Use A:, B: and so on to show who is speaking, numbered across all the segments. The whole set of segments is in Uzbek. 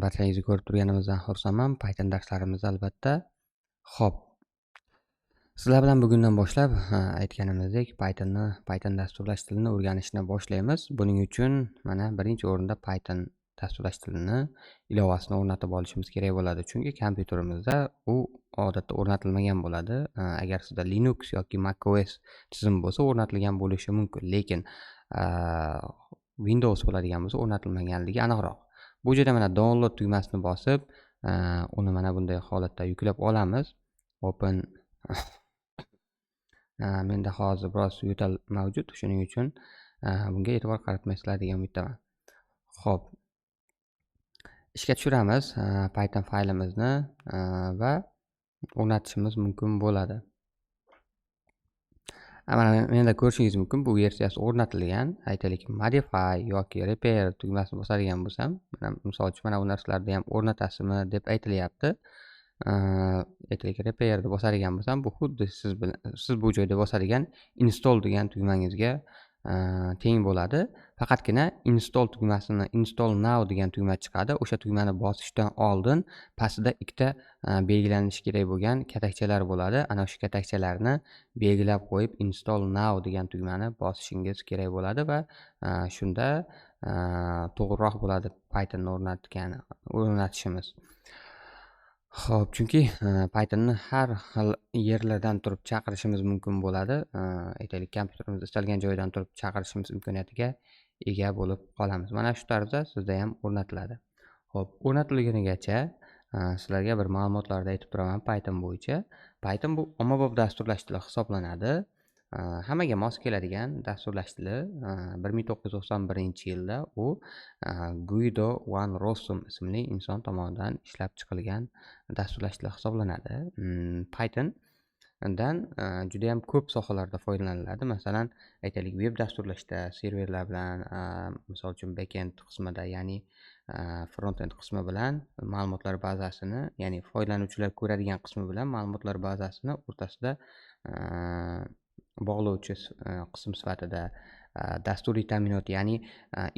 A: Barchangizni ko'rib turganimizdan xursandman. Python darslarimiz albatta. Xo'p. Sizlar bilan bugundan boshlab aytganimizdek Pythonni, Python dasturlash tilini o'rganishni boshlaymiz. Buning uchun mana birinchi o'rinda Python dasturlash tilini ilovasini o'rnatib olishimiz kerak bo'ladi. Chunki kompyuterimizda u odatda o'rnatilmagan bo'ladi. Agar sizda Linux yoki macOS tizim bo'lsa, o'rnatilgan bo'lishi mumkin, lekin Windows bo'ladigan bo'lsa, o'rnatilmaganligi aniqroq. Bu joyda mana download tugmasini bosib, uni mana bunday holatda yuklab olamiz. Open. Menda hozir biroz yo'tal mavjud, shuning uchun bunga e'tibor qaratmaysizlar degan umiddaman. Xo'p. Ishga tushiramiz Python faylimizni va o'rnatishimiz mumkin bo'ladi. Mana menda ko'rishingiz mumkin, bu versiyasi o'rnatilgan. Aytaylik, modify yoki repair tugmasini bosadigan bo'lsam, mana misol uchun mana bu narsalarni ham o'rnatasizmi deb aytilyapti. Aytaylik, repairni bosadigan bo'lsam, bu xuddi siz bu joyda bosadigan install degan tugmangizga teng bo'ladi. Faqatgina install tugmasini, install now degan tugma chiqadi. O'sha tugmani bosishdan oldin pastida ikkita belgilanishi kerak bo'lgan katakchalar bo'ladi. Ana shu katakchalarni belgilab qo'yib, install now degan tugmani bosishingiz kerak bo'ladi va shunda to'g'riroq bo'ladi Pythonni o'rnatishimiz. Xo'p, chunki Pythonni har xil yerlardan turib chaqirishimiz mumkin bo'ladi. Aytaylik, kompyuterimizni istalgan joydan turib chaqirishimiz imkoniyatiga ega bo'lib qolamiz. Mana shu tarzda sizda ham o'rnatiladi. Xo'p, o'rnatilgunigacha sizlarga bir ma'lumotlarni aytib turaman Python bo'yicha. Python bu ommabop dasturlash tili hisoblanadi. Hammaga mos keladigan dasturlash tili. 1991-yilda u Guido van Rossum ismli inson tomonidan ishlab chiqilgan dasturlash tili hisoblanadi. Pythondan juda ham ko'p sohalarda foydalaniladi. Masalan, aytaylik, web dasturlashda serverlar bilan, misol uchun backend qismida, ya'ni frontend qismi bilan ma'lumotlar bazasini, ya'ni foydalanuvchilar ko'radigan qismi bilan ma'lumotlar bazasini o'rtasida bog'lovchi qism sifatida, dasturiy ta'minot, ya'ni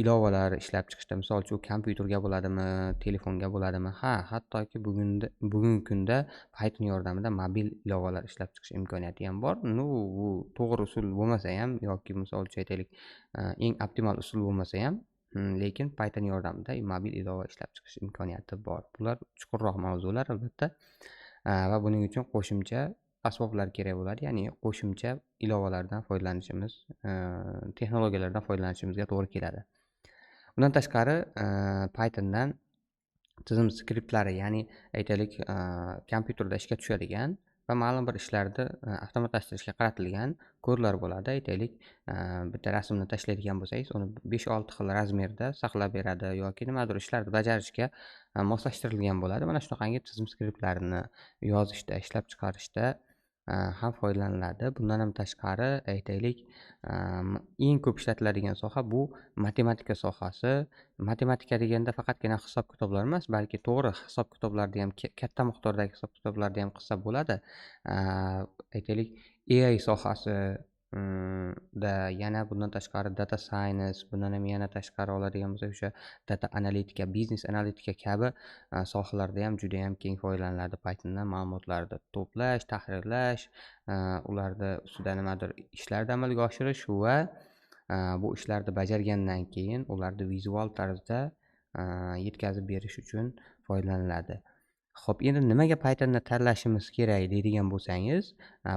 A: ilovalar ishlab chiqishda, misol uchun, kompyuterga bo'ladimi, telefonga bo'ladimi, ha, hattoki bugungi kunda Python yordamida mobil ilovalar ishlab chiqish imkoniyati ham bor. Ну, bu to'g'ri usul bo'lmasa ham yoki misol uchun aytaylik, eng optimal usul bo'lmasa ham, lekin Python yordamida mobil ilova ishlab chiqish imkoniyati bor. Bular chuqurroq mavzular albatta, va buning uchun qo'shimcha asboblar kerak bo'ladi, ya'ni qo'shimcha ilovalardan foydalanishimiz, texnologiyalardan foydalanishimizga to'g'ri keladi. Undan tashqari, Pythondan tizim skriptlari, ya'ni aytaylik, kompyuterda ishga tushadigan va ma'lum bir ishlarni avtomatlashtirishga qaratilgan kodlar bo'ladi. Aytaylik, bitta rasmni tashlaydigan bo'lsangiz, uni 5-6 xil razmerda saqlab beradi yoki nimadir ishlarni bajarishga moslashtirilgan bo'ladi. Mana shunaqangi tizim skriptlarini yozishda, ishlab chiqarishda ham foydalaniladi. Bundan ham tashqari, aytaylik, eng ko'p ishlatiladigan soha bu matematika sohasi. Matematika deganda faqatgina hisob kitoblar emas, balki to'g'ri, hisob kitoblarni ham, katta miqdordagi hisob kitoblarni ham qilsa bo'ladi. Aytaylik, AI sohasi da, yana bundan tashqari data science, bundan ham yana tashqari oladigan bo'lsak, o'sha data analitika, biznes analitika kabi sohalarda ham juda ham keng foydalaniladi. Pythondan ma'lumotlarni to'plash, tahrirlash, ularni ustida nimadir ishlarni amalga oshirish va bu ishlarni bajargandan keyin ularni vizual tarzda yetkazib berish uchun foydalaniladi. Xo'p, endi nimaga Pythonni tanlashimiz kerak deydigan bo'lsangiz,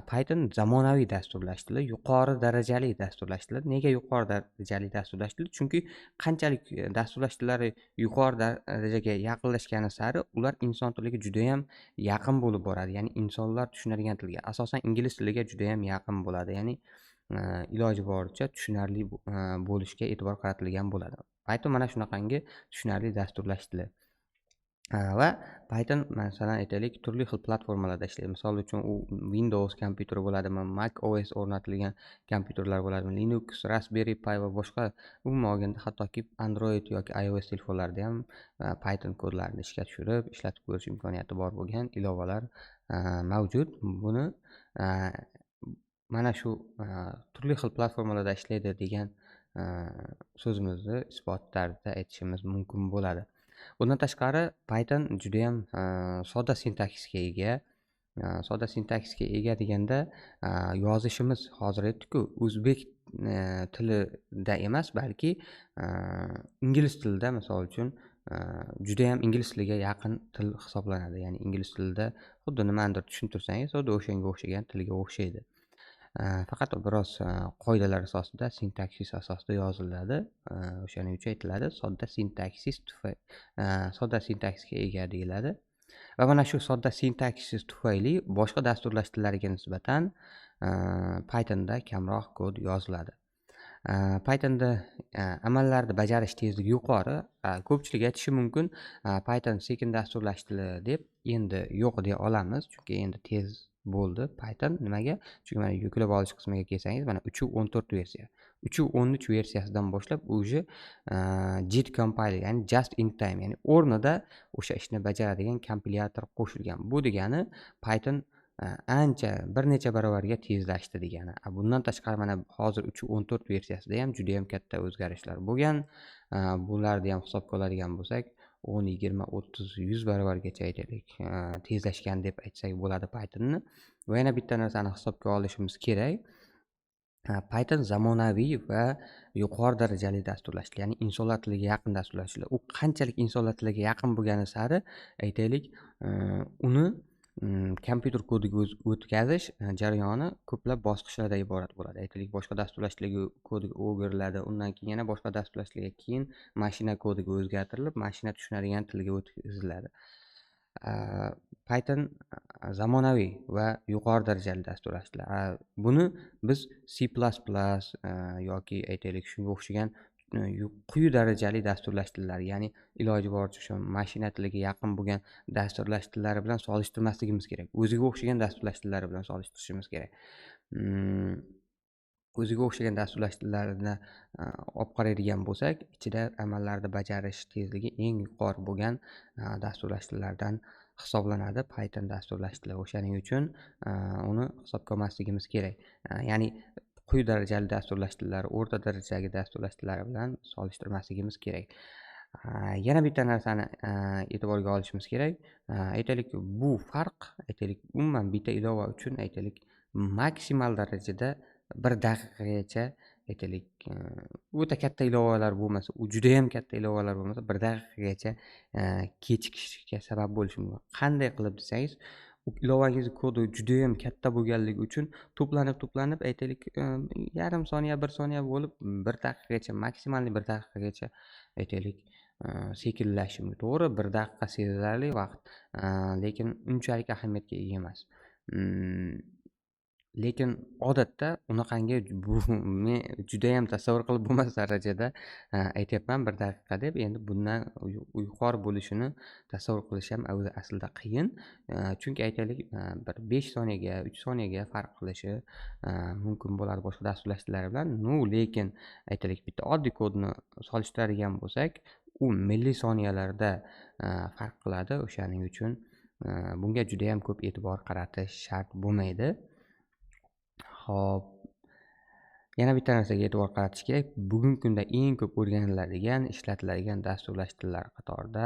A: Python zamonaviy dasturlash tili, yuqori darajali dasturlash tili. Nega yuqori darajali dasturlash tili? Chunki qanchalik dasturlash tillari yuqori darajaga yaqinlashgani sari ular inson tiliga juda ham yaqin bo'lib boradi. Ya'ni insonlar tushunadigan tilga, asosan ingliz tiliga juda ham yaqin bo'ladi. Ya'ni iloji boricha tushunarli bo'lishga e'tibor qaratilgan bo'ladi. Python mana shunaqangi tushunarli dasturlash tili. Va Python, masalan, aytaylik, turli xil platformalarda ishlaydi. Misol uchun, u Windows kompyuteri bo'ladimi, Mac OS o'rnatilgan kompyuterlar bo'ladimi, Linux, Raspberry Pi va boshqa, umuman olganda hattoki Android yoki iOS telefonlarida ham Python kodlarini ishga tushirib, ishlatib ko'rish imkoniyati bor bo'lgan ilovalar mavjud. Buni mana shu turli xil platformalarda ishlaydi degan so'zimizni isbot tarzida aytishimiz mumkin bo'ladi. Bundan tashqari Python judayam sodda sintaksisga ega. Sodda sintaksisga ega deganda yozishimiz, hozir aytdik-ku, o'zbek tilida emas, balki ingliz tilida, misol uchun, judayam ingliz tiliga yaqin til hisoblanadi. Ya'ni ingliz tilida xuddi nimanidir tushuntirsangiz, xuddi o'shanga o'xshagan tilga o'xshaydi. Faqat biroz qoidalar asosida, sintaksis asosida yoziladi. O'shaning uchun aytiladi, sodda sintaksis sodda sintaksisga ega deyiladi. Va mana shu sodda sintaksis tufayli boshqa dasturlash tillariga nisbatan Pythonda kamroq kod yoziladi. Pythonda amallarni bajarish tezligi yuqori. Ko'pchilik aytishi mumkin, Python sekin dasturlash tili deb. Endi yo'q deya olamiz, chunki endi tez bo'ldi Python. Nimaga? Chunki mana yuklab olish qismiga kelsangiz, mana 3.14 versiya, 3.13 versiyasidan boshlab уже JIT compiler, ya'ni just in time, ya'ni o'rnida o'sha ishni bajaradigan kompilyator qo'shilgan. Bu degani Python ancha, bir necha barobarga tezlashdi degani. Bundan tashqari mana hozir 3.14 versiyasida ham juda yam katta o'zgarishlar bo'lgan. Bularni ham hisobga oladigan bo'lsak, 10, 20, 30, 100 barobargacha, aytaylik, tezlashgan deb aytsak bo'ladi Pythonni. Va yana bitta narsani hisobga olishimiz kerak. Python zamonaviy va yuqori darajali dasturlash tili, ya'ni insonlar tiliga yaqin dasturlash tili. U qanchalik insonlar tiliga yaqin bo'lgani sari, aytaylik, uni kompyuter kodiga o'tkazish jarayoni ko'plab bosqichlardan iborat bo'ladi. Aytaylik, boshqa dasturlash tiliga kodiga o'giriladi, undan keyin yana boshqa dasturlash tiliga, keyin mashina kodiga o'zgartirilib, mashina tushunadigan tilga o'tkaziladi. Python zamonaviy va yuqori darajali dasturlash tili. Buni biz C++ yoki, aytaylik, shunga o'xshagan quyi darajali dasturlash tillari, ya'ni iloji boricha o'sha mashina tiliga yaqin bo'lgan dasturlash tillari bilan solishtirmasligimiz kerak. O'ziga o'xshagan dasturlash tillari bilan solishtirishimiz kerak. O'ziga o'xshagan dasturlash tillarini olib qaraydigan bo'lsak, ichida amallarni bajarish tezligi eng yuqori bo'lgan dasturlash tillaridan hisoblanadi Python dasturlash tili. O'shaning uchun uni hisobga olmasligimiz kerak. Ya'ni quyi darajali dasturlash tillari, o'rta darajadagi dasturlash tillari bilan solishtirmasligimiz kerak. Yana bitta narsani e'tiborga olishimiz kerak. Aytaylik, bu farq, aytaylik, umuman bitta ilova uchun, aytaylik, maksimal darajada 1 daqiqagacha, aytaylik, o'ta katta ilovalar bo'lmasa, u judayam katta ilovalar bo'lmasa, 1 daqiqagacha kechikishga sabab bo'lishi mumkin. Qanday qilib desangiz, u ilovangiz kodi judayam katta bo'lganligi uchun to'planib to'planib, aytaylik, yarim soniya, 1 soniya bo'lib, 1 daqiqagacha, maksimalniy 1 daqiqagacha, aytaylik, sekinlashishi mumkin. To'g'ri, 1 daqiqa sezilarli vaqt, lekin unchalik ahamiyatga ega emas. Lekin odatda unaqangi, bu men judayam tasavvur qilib bo'lmas darajada aytyapman 1 daqiqa deb. Endi bundan yuqori bo'lishini tasavvur qilish ham o'zi aslida qiyin. Chunki, aytaylik, bir 5 soniyaga, 3 soniyaga farq qilishi mumkin bo'ladi boshqa dasturlash tillari bilan. Ну, lekin, aytaylik, bitta oddiy kodni solishtiradigan bo'lsak, u millisoniyalarda farq qiladi. O'shaning uchun bunga judayam ko'p e'tibor qaratish shart bo'lmaydi. Xo'p, yana bitta narsaga e'tibor qaratish kerak. Bugungi kunda eng ko'p o'rganiladigan, ishlatiladigan dasturlash tillari qatorida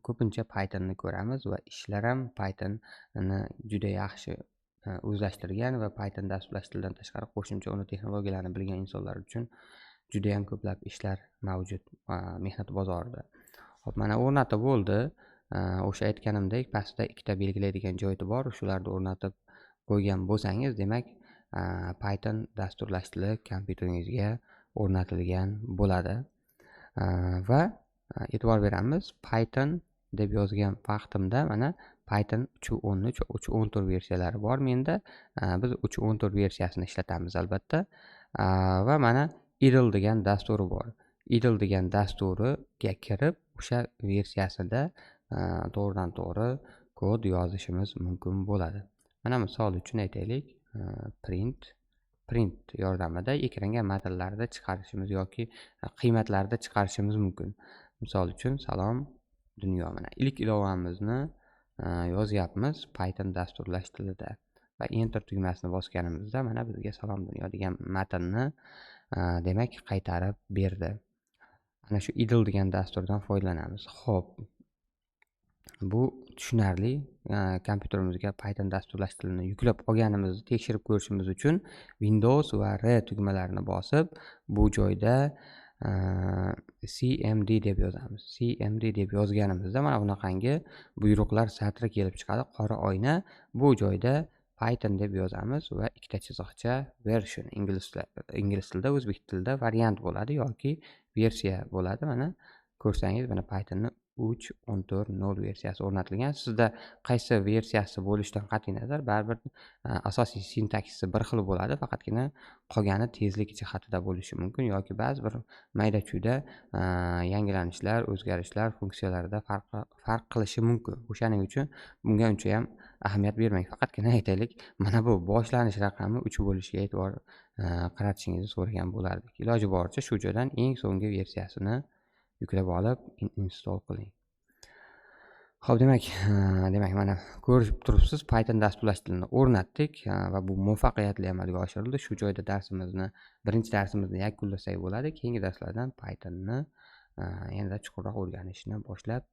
A: ko'pincha Pythonni ko'ramiz va ishlar ham Pythonni juda yaxshi o'zlashtirgan va Python dasturlash tilidan tashqari qo'shimcha uni texnologiyalarini bilgan insonlar uchun juda ham ko'plab ishlar mavjud mehnat bozorida. Xo'p, mana o'rnatib bo'ldi. O'sha aytganimdek, pastda ikkita belgilaydigan joyi bor. Shularni o'rnatib qo'ygan bo'lsangiz, demak, Python dasturlash tili kompyuteringizga o'rnatilgan bo'ladi. Va e'tibor beramiz, Python deb yozgan vaqtimda mana Python 3.13, 3.14 versiyalari bor menda. Biz 3.14 versiyasini ishlatamiz albatta. Va mana IDLE degan dasturi bor. IDLE degan dasturiga kirib, o'sha versiyasida to'g'ridan to'g'ri kod yozishimiz mumkin bo'ladi. Mana misol uchun, aytaylik, print yordamida ekranga matnlarni chiqarishimiz yoki qiymatlarni chiqarishimiz mumkin. Misol uchun, salom dunyo. Mana ilk ilovamizni yozyapmiz Python dasturlash tilida va enter tugmasini bosganimizda mana bizga salom dunyo degan matnni, demak, qaytarib berdi. Ana shu IDLE degan dasturdan foydalanamiz. Ho'p, bu tushunarli. Kompyuterimizga Python dasturlash tilini yuklab olganimizni tekshirib ko'rishimiz uchun Windows va R tugmalarini bosib, bu joyda cmd deb yozamiz. Cmd deb yozganimizda mana bunaqangi buyruqlar satri kelib chiqadi, qora oyna. Bu joyda Python deb yozamiz va ikkita chiziqcha version, ingliz tilida, o'zbek tilida variant bo'ladi yoki versiya bo'ladi. Mana ko'rsangiz, mana Pythonni 3.14.0 versiyasi o'rnatilgan. Sizda qaysi versiyasi bo'lishidan qat'iy nazar, baribir asosiy sintaksisi bir xil bo'ladi, faqatgina qolgani tezlik jihatida bo'lishi mumkin yoki ba'zi bir mayda chuyda yangilanishlar, o'zgarishlar funksiyalarida farq qilishi mumkin. O'shaning uchun bunga uncha ham ahamiyat bermang. Faqatgina, aytaylik, mana bu boshlanish raqami 3 bo'lishiga e'tibor qaratishingizni so'ragan bo'lardik. Iloji boricha shu joydan eng so'nggi versiyasini yuklab olib, install qiling. Ho'p, demak, mana ko'rib turibsiz, Python dasturlash tilini o'rnatdik va bu muvaffaqiyatli amalga oshirildi. Shu joyda darsimizni, birinchi darsimizni yakunlasak bo'ladi. Keyingi darslardan Pythonni yanada chuqurroq o'rganishni boshlab